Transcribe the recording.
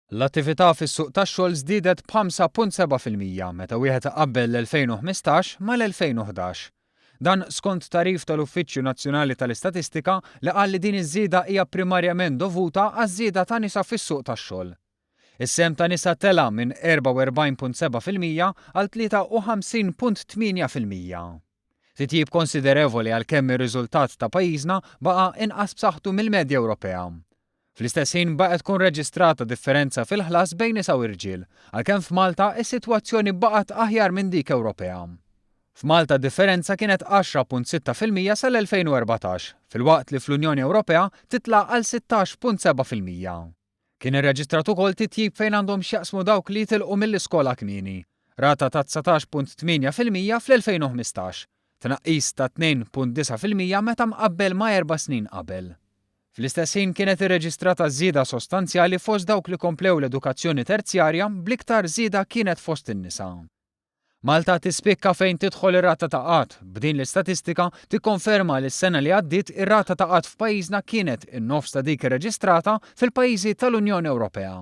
L-attività fis-suq tax-xogħol żdiedet b'5.7% meta wieħed iqabbel l-2015 mal-2011. Dan skont tagħrif tal-Uffiċċju Nazzjonali tal-Istatistika li qal li din iż-żieda hija primarjament dovuta għaż-żieda ta' nisa fis-suq tax-xogħol. Is-sehem ta' nisa tela' minn 44.7% għal 53.8%. Titjib konsiderevoli għalkemm ir-riżultat ta' pajjiżna baqa' inqas b'saħħtu mill-medja Ewropea. Fl-istess ħin baqgħet tkun reġistrata differenza fil-ħlas bejn nisa u irġiel, għalkemm f'Malta is-sitwazzjoni baqgħet aħjar minn dik Ewropea. F'Malta d-differenza kienet 10.6% sal-2014, filwaqt li fl-Unjoni Ewropea titla' għal 16.7%. Kien irreġistrat ukoll titjib fejn għandhom x'jaqsmu dawk li jitilqu mill-iskola kmieni, rata ta' 19.8% fl-2015, tnaqqis ta' 2.9% meta mqabbel ma' erba' snin qabel. Fl-istess ħin kienet irreġistrata żieda sostanzjali fost dawk li komplew l-edukazzjoni terzjarja bl-iktar żieda kienet fost in-nisa. Malta tispikka fejn tidħol ir-rata ta' qgħad, b'din l-istatistika tikkonferma li s-sena li għaddiet ir-rata ta' qgħad f'pajjiżna kienet in-nofs ta' dik irreġistrata fil-pajjiżi tal-Unjoni Ewropea.